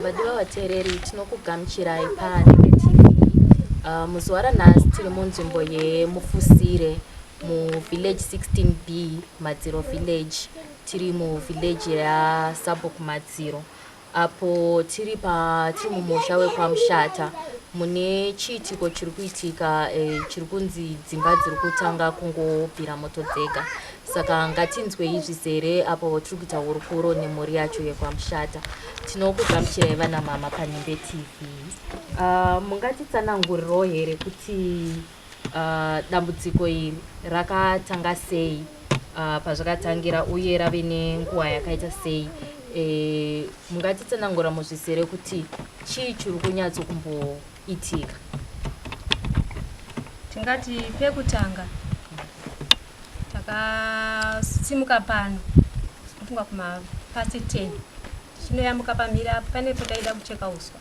Vadiwa vateereri, tinokugamuchirai paNhembe TV. Muzuva ranhasi tiri munzvimbo yeMufusire muvillage 16B Madziro Village. Tiri muvillage yaSabhuku Madziro apo tiri pa tiri mumusha wekwaMushata mune chiitiko chiri kuitika eh, chiri kunzi dzimba dziri kutanga kungobvira moto dzega. Saka ngatinzwei zvizere apo tiri kuita hurukuro nemhuri yacho yekwaMushata. Tinokugamuchirai vana mama paNhimbe TV. Mungatitsanangurirawo here kuti uh, dambudziko iri rakatanga sei uh, pazvakatangira uye rave nenguva yakaita sei? E, mungatitsanangura muzvizere kuti chii chiri kunyatso kumboitika? Tingati pekutanga Takasimuka pano kufunga kuma past 10 tichinoyambuka pamhiri apo pane pataida kucheka uswa.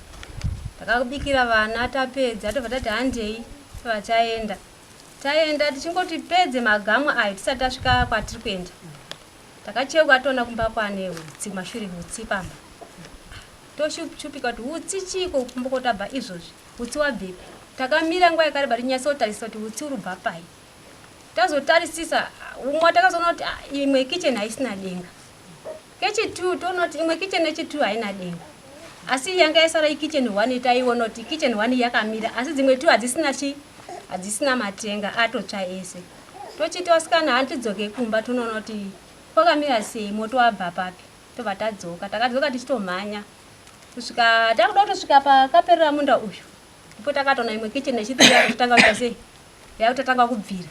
Takabikira vana tapedza tobva tati handei tobva taenda. Taenda tichingoti pedze magamu ayo tisati tasvika kwatiri kuenda. Takacheuka toona kumba kwane hutsi kumashure hutsi pamba. Toshupika kuti hutsi chiiko kumba kotabva izvozvi hutsi wabvepi. Takamira nguva yakareba tichinyatsotarisa kuti hutsi uri kubva pai. Tazotarisisa umwe takazoona kuti ah, imwe kitchen haisina denga. Kechi2 toona kuti imwe kitchen yechi2 haina denga. Asi yanga yasara ikitchen 1 taiona kuti kitchen 1 yakamira asi dzimwe 2 hadzisina chi hadzisina matenga atotsva ese. Tochiti vasikana handidzoke kumba tonoona kuti kwakamira sei moto wabva papi tobva tadzoka. Takadzoka tichitomhanya kusvika takuda kutosvika pakaperera munda uyu ndipo takatoona imwe kitchen yechi3 yakutotanga kuita sei Yakutotanga kubvira.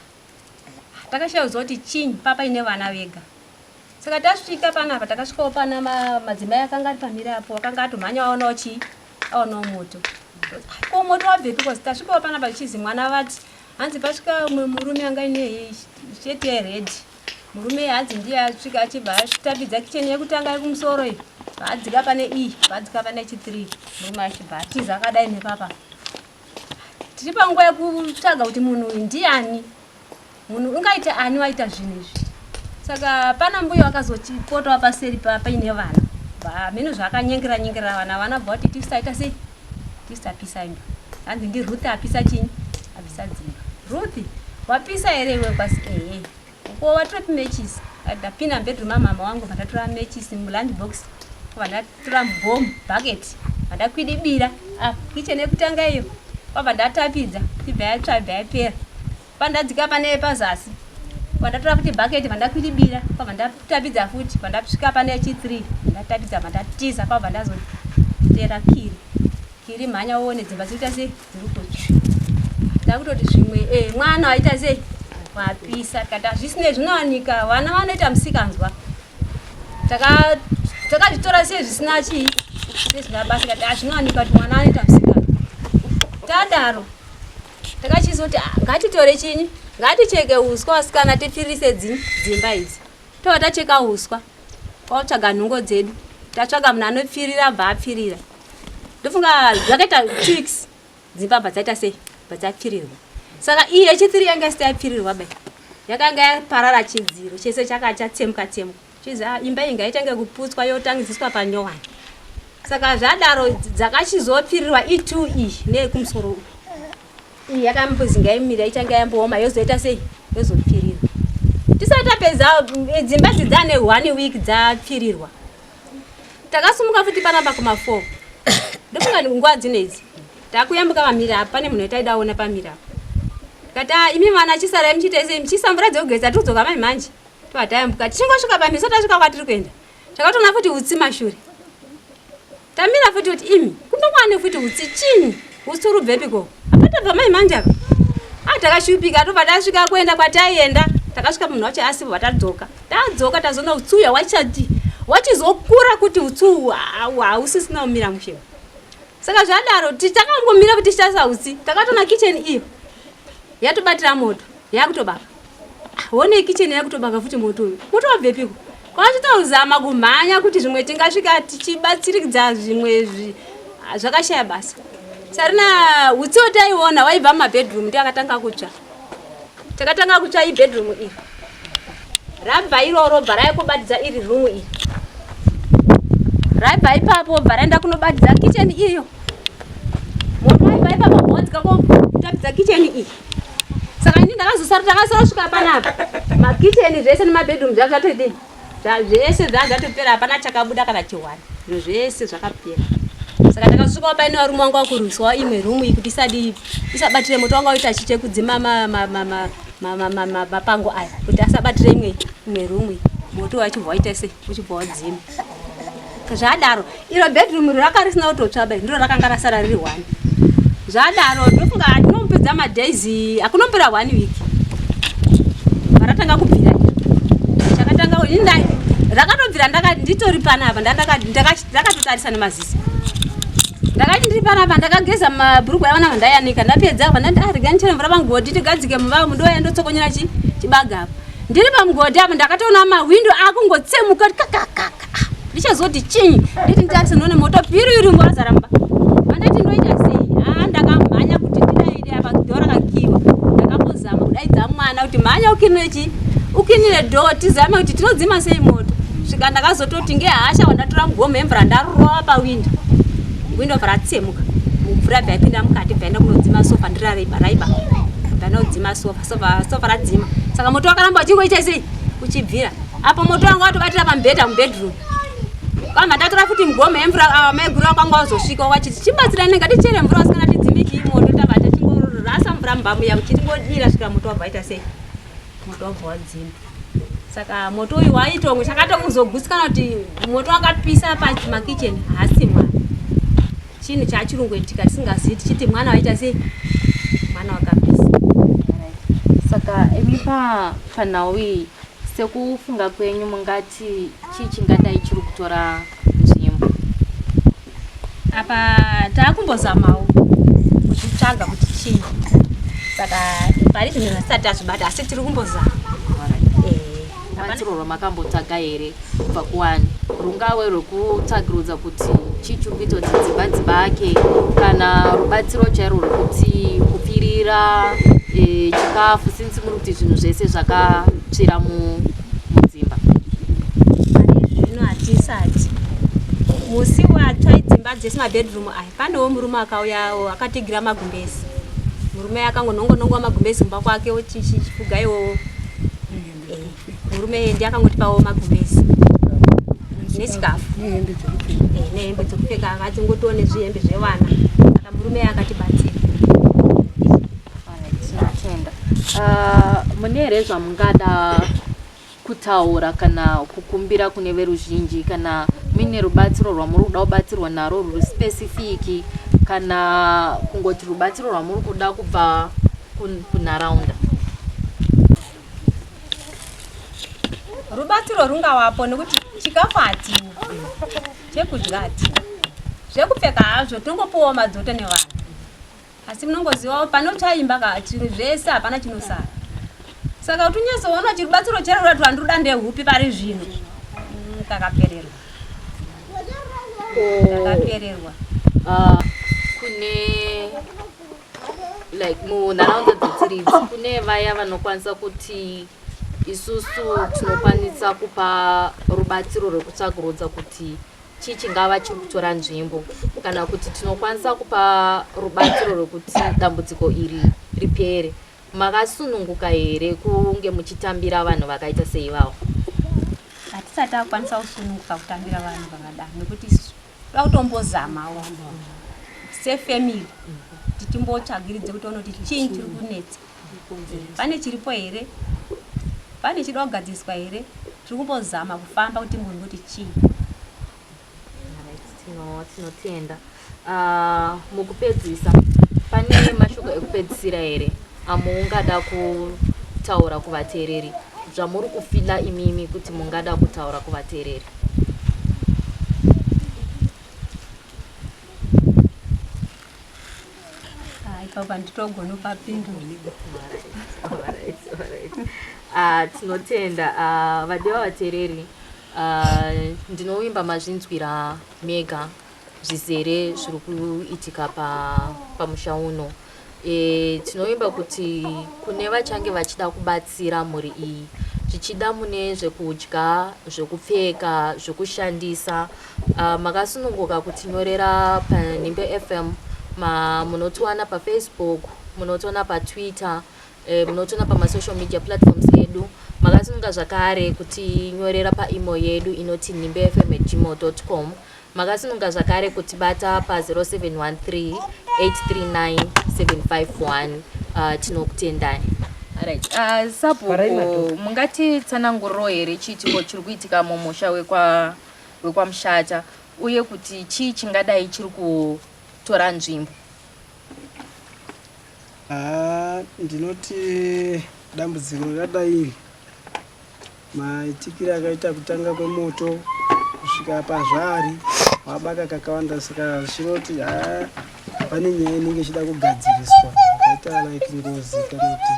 Takashaya kuziva kuti chinyi papa ine vana vega. Saka tasvika panapa takasvikawo pana madzimai akanga ari pamiri apo akanga atomhanya aonawo chii aonawo moto. Ko moto wabvepi kozi tasvikawo panapa zvichizi mwana vati hanzi pasvika umwe murume anga ine sheti yered murume hanzi ndiye asvika achibva atapidza kicheni yekutanga yekumusoro iyi paadzika pane iyi paadzika pane chi3 murume achibva atiza akadai nepapa Tiri panguva yekutsvaga kuti munhu uyu ndiani, munhu ungaite ani waita zvinhu izvi. Saka pana mbuya wakazochipotawo paseri paine vana hameno zvaakanyengera nyengera vana vana bva vati tisaita sei tisapisa imba hanzi ndi Ruth apisa chinyi apisa dzimba Ruth wapisa here iwe kwasi ehe Ko watopi matches? Ndapinda mubedroom mamama wangu vandatora matches mulunch box vandatora mubomu bucket vandakwidibira ah, kitchen yekutanga iyo kwabva ndatapidza ibva yatsva ibva yapera pandadzika pane pazasi vandatora futi bucket vandakwidibira kwabva ndatapidza futi vandasvika pane yechi 3 ndatapidza vandatiza kwabva ndazotera kiri kiri mhanya uone dzimba dzikuita sei dziri kutsva takutoti zvimwe eh, mwana waita sei wapisa tikati hazvisinei zvinowanika vana vanoita musikanzwa takazvitora sei zvisina chii sezvina basa kati hazvinowanika kuti mwana anoita musikanzwa tadaro takachizoti ah, ngatitore chinyi ngaticheke uswa vasikana tipfirise dzimba idzi tova tacheka uswa kwakutsvaga nhungo dzedu tatsvaga munhu anopfirira bva apfirira ndofunga zvakaita twix dzimba bva dzaita sei bva dzapfirirwa saka iyi yechitiri yanga isati yapfirirwa bai yakanga yaparara chidziro chese chaka chatsemuka tsemuka chizi ah, imba iyi ngaitange kuputswa yotangidziswa panyowani saka zvadaro dzakachizopfirirwa i2 iyi neyekumusoro iyi yakambozi ngaimira ichange yambooma yozoita sei yozopfirirwa tisati tapedza eh, dzimba idzi dzane one week dzapfirirwa Takasumuka futi panapa kuma 4. Ndofunga nguva dzino idzi. Takuyambuka pamhiri apa pane munhu wataida kuona pamhiri apa. Tikati ah imi mwana chisarai muchiita sei muchiisa mvura dzekugeza todzoka mai manje. Tobva tayambuka tichingosvika pamhiri so tasvika kwatiri kuenda. Takatoona futi utsi mashure. Tamira futi kuti imi kumba kwane futi utsi chinyi utsi uri ubvepiko apa tabva mai manje apa. Ah takashupika tobva tasvika kuenda kwataienda takasvika munhu wacho asipo vatadzoka. Tadzoka tazoona utsi uya wachati wachizokura kuti utsi uhu hausisina kumira mushe. Saka zvadaro takangomira kuti tichitarisa utsi takatoona kitchen iyo yatobatira moto yakutobaka. Honei kitchen yakutobaka futi moto uyu. Moto wabvepiko? Kwachitozama kumhanya kuti zvimwe tingasvika tichibatsirikidza zvimwe zvakashaya basa. Sarina utsi wataiona waibva mumabedroom ndiye akatanga kutsva. Takatanga kutsva ibedroom iri. Rabva iroro bva raikubatidza iri room iri. Raibva ipapo bva raenda kunobatidza kitchen iyo. Moto waibva ipapo wodzika kotapidza kitchen iyi. Saka ini ndakazosara takasara kusvika panapa. Makitchen zvese nemabedroom zvava zvatodii? Zvese zvava zvatopera hapana chakabuda kana chihwani. Zviro zvese zvakapera. Saka ndakasvikawo paine varume vangu vakurwiswawo imwe room iyi kuti isadii isabatire moto wanga waita chekudzima mapango aya kuti asabatire imwe imwe room iyi. Moto wachibva waita sei? Uchibva wadzima. Zvadaro iro bedroom iro raka risina kutotsva ba ndiro rakanga rasara riri one. Zvadaro ndofunga tinompedza madays akunompera one week. Paratanga kubvira iro. Chakatanga ini rakatobvira ndaka nditori panapa ndakatotarisa nemaziso. Ndakati ndiri panapa ndakageza mabhurugwa evana vandayanika ndapedza apa ndati ah rega ndichere mvura pamugodhi tigadzike mumba ndoya ndotsokonyera chi chibaga apa. Ndiri pamugodhi apa ndakatoona mahwindo akungotsemuka kakakaka. Ah, ndichazoti chinyi nditi nditarise ndione moto piri iri wazara mumba. Pandati ndoita sei? Ah ndakamhanya kuti ndidaire apa dhoo rakakiwa. Ndakambozama kudaidza mwana kuti mhanya ukinire chi ukinire dhoo tizame kuti tinodzima sei moto. Svika ndakazototi ngehasha wandatora mugomo emvura ndarova pawindo. Windo bva ratsemuka. Mvura bva yapinda mukati bva yaenda kunodzima sofa ndiraraiba raiba. Bva yaenda sofa sofa sofa radzima. Saka moto wakaramba uchingoita sei? Uchibvira. Apo moto wanga watobatira pamubhedha mubedroom. Kama ndatora futi mugomo emvura ava maiguru vakanga vazosvika vachiti chibatsirani ngatichere mvura vasikana tidzime chii moto tava tachingorasa mvura mumba muya kuchitingodira svika moto wabva waita sei? Moto wabva wadzima. Saka moto uyu waitongo chakatozogutsikana kuti moto wakapisa pamakitchen haasi mwana. Chinhu chachirungoitika tisingazivi tichiti mwana waita sei? Mwana wakapisa. Saka imi panhau iyi sekufunga kwenyu mungati chii chingadai chiri kutora nzvimbo? Apa taakumbozamawo kuzvitsvaga kuti chii. Saka pari zvino hatisati tazvibata asi tiri kumbozama. Rubatsiro rwamakambotsvaga here kubva kuvanhu rungave rwekutsvagirudza kuti chii chiri kuita kuti dzimba dzibake kana rubatsiro chairwo rwekuti kupfirira e, chikafu since muri kuti zvinhu zvese zvakatsvira mudzimba? Zvino hatisati musi watsva dzimba dzese mabedroom aya panewo murume akauyawo akatigira magumbezi. Murume akangonongonongwa magumbezi kumba kwake ochichifuga iwowo. Murume ndiye akangotipawo magumbezi nechikafu nehembe dzekupfeka akachingotiwo nezvihembe zvevana. Saka murume akatibatsira. Tinotenda. Mune here zvamungada kutaura kana kukumbira kune veruzhinji kana muine rubatsiro rwamuri kuda kubatsirwa narwo rwuri specific kana kungoti rubatsiro rwamuri kuda kubva kunharaunda? Rubatsiro rungavapo nekuti chikafu hatina, chekudya hatina, zvekupfeka hazvo tinongopuwawo madzoto nevanhu, asi munongozivawo panotsva imba ka zvinhu zvese hapana chinosara. Saka kuti unyatsoona kuti rubatsiro chero rwati rwandinoda ndehupi pari zvino, takapererwa. Takapererwa. Kune like munharaunda dzatiri idzi kune vaya vanokwanisa kuti isusu tinokwanisa kupa rubatsiro rwekutsvakurudza kuti chii chingava chiri kutora nzvimbo kana kuti tinokwanisa kupa rubatsiro rwekuti dambudziko iri ripere. Makasununguka here kunge muchitambira vanhu vakaita seivavo? Hatisati takwanisa kusununguka kutambira vanhu vakadaro nekuti isusu toda kutombozamawo sefamily kuti timbotsvagiridze kuti tione kuti chii chiri kunetsa. Pane chiripo here? Pane chida kugadziriswa here? Tiri kumbozama kufamba kuti timbonzwe kuti chii. Tinotenda. Mukupedzisa, pane mashoko ekupedzisira here amungada kutaura kuvateereri zvamuri kufila imimi kuti mungada kutaura kuvateereri? Ipapo handitogoni kupapindura. Tinotenda vadiwa vateereri. Ndinovimba mazvinzwira mega zvizere zviri kuitika pamusha uno. Tinovimba kuti kune vachange vachida kubatsira mhuri iyi Zvichida mune zvekudya, zvekupfeka, zvekushandisa. Makasununguka kutinyorera paNhimbe FM. Ma, munotiwana paFacebook, munotiwana paTwitter, munotiwana pamasocial media platforms edu. Makasununga zvakare kutinyorera paemail yedu inoti nhimbefm@gmail.com. Makasununga zvakare kutibata pa 0713 839 751. Tinokutendai. Right. Sabhuku, mungatitsananguriro here chiitiko chiri kuitika mumusha wekwa wekwaMushata uye kuti chii chingadai chiri kutora nzvimbo? Haa, ndinoti dambudziko rakadai iri, maitikire akaita kutanga kwemoto kusvika pazvaari wabaka kakawanda, saka zvichiroti haa, pane nyaya inenge ichida kugadziriswa yakaita like ngozi kana kuti,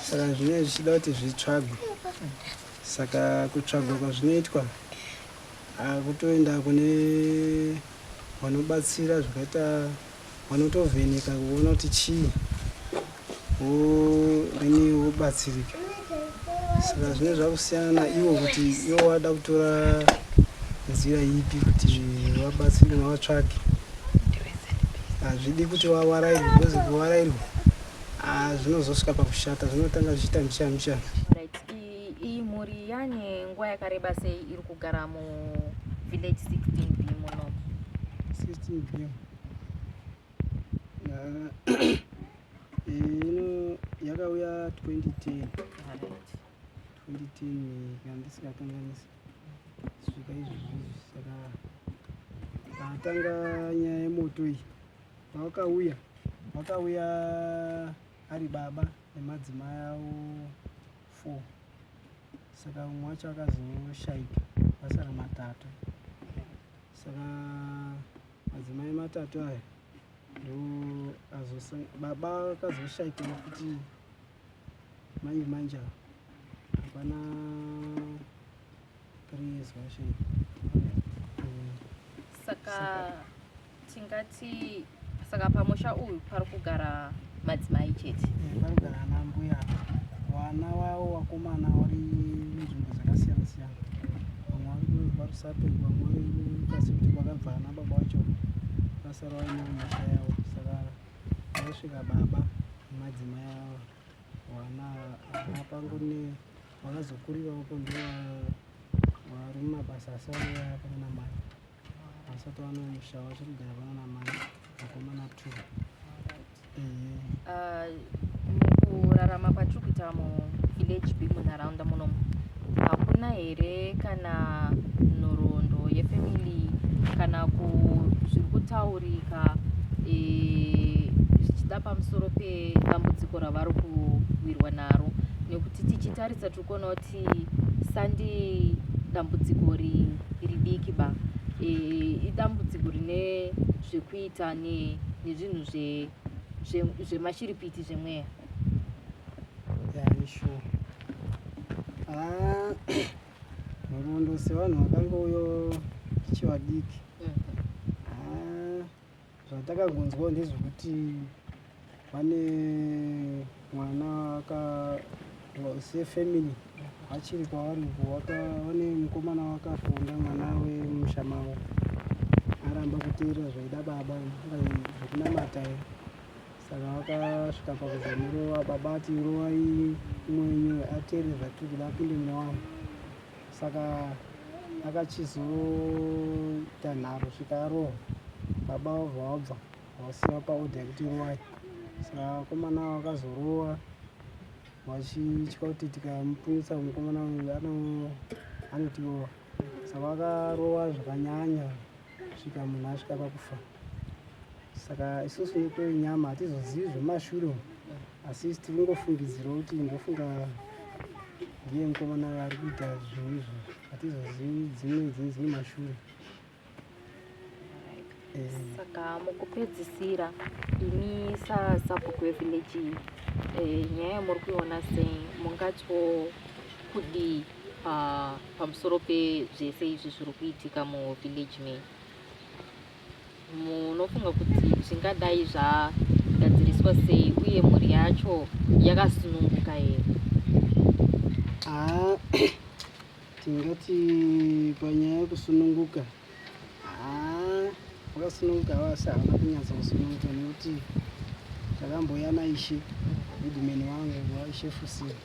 saka zvinenge zvichida kuti zvitsvagwe. Saka kutsvagwa kwazvinoitwa kutoenda kune vanobatsira, zvakaita vanotovheneka kuona kuti chii, then wobatsirika. Saka zvinenge zvakusiyana naivo kuti ivo vada kutora nzira ipi kuti vabatsirike vatsvage. Hazvidi kuti wawarairwe, because kuwarairwa zvinozosvika pakushata, zvinotanga zvichiita mbichana mbichana. Right. Iyi mhuri yane nguva yakareba sei iri kugara muvillage 16B muno? 16B ino yakauya 2010. 2010 kana ndisingakanganisi, svika izvozvi. Saka patanga nyaya yemoto iyi, pavakauya, vakauya ari baba nemadzimai avo 4. Saka umwe wacho akazoshaika, vasara matatu. Saka madzimai matatu aya ndo baba akazoshaika nekuti manje manje ava hapana 3 years vashaika. Saka tingati saka pamusha uyu pari kugara madzimai chete? Pari kugara ana mbuya. Vana vavo vakomana vari munzvimbo dzakasiyana siyana, vamwe vari kwaRusape, vamwe vari kukasi kuti kwakabva ana baba vacho, vasara vaine misha yavo. Saka vaisvika baba nemadzimai avo, vana hapangone vakazokurirawopo, ndo vari mumabasa asi vauya pana namai vasati vane musha, vachiri kugara pana namai, vakomana two. Mukurarama kwatiri kuita muvillage B munharaunda munomu, hakuna here kana nhoroondo yefamily kana zviri kutaurika zvichida pamusoro pedambudziko ravari kuwirwa naro? Nekuti tichitarisa tiri kuona kuti sandi dambudziko ridiki ba, idambudziko rine zvekuita nezvinhu zvemashiripiti zvemweya. Yeah, sure. Ah, nhoroondo sevanhu vakangouyo tichivadiki, ah, zvatakangonzwawo ndezvekuti vane mwana aka sefamily vachiri kwavari uko, vane mukomana wakafunda, mwana wemusha mavo aramba kuteerera zvaida baba zvekunamata. Saka vakasvika pakuzomurova. Baba ati, "Rovai umwe wenyu ateerere zvatiri kuda, apinde mune wangu." Saka akachizoita nharo svika arohwa. Baba vabva vabva vasiya paorder yekuti rovai. Saka vakomana vakazorowa vachitya kuti tikamupunisa mukomana uyu anotirova. Saka vakarova zvakanyanya svika munhu asvika pakufa. Saka isusu nekwenyama hatizozivi zvemashure umu, asi tiri kungofungidzirawo kuti ndofunga ndiye mukomana ari kuita zvinhu izvozvo. Hatizozivi dzimwe dzine dzine mashure. Saka mukupedzisira, imi sasabhuku wevillage iyi, nyaya yamuri kuiona sei? Mungatiwo kudii pamusoro pezvese izvi zviri kuitika muvillage menyu? Munofunga kuti zvingadai zvagadziriswa sei, uye mhuri yacho yakasununguka here? Haa, tingati panyaya yekusununguka, haa, vakasununguka havo asi havana kunyatsa kusununguka nekuti takambouya naishe headman wangu waishe Fusire,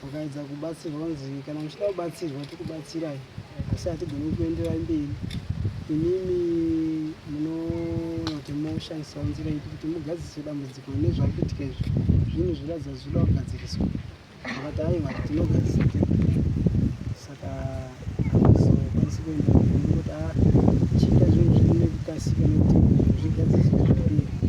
vakaedza kubatsirwa kunzi kana muchida kubatsirwa tikubatsirai, asi hatigoni kuenderai mberi, imimi munoona kuti moshandisawo nzira ipi kuti mugadzirise dambudziko nezvakuitika izvi, zvinhu zviratidza zvinoda kugadziriswa. Vakati aiwa, tinogadzirisa tega, saka hatizokwanisi kuenda mberi kuti a chiita zvinhu zvedu nekukasika nekuti zvigadziriswe zviperi.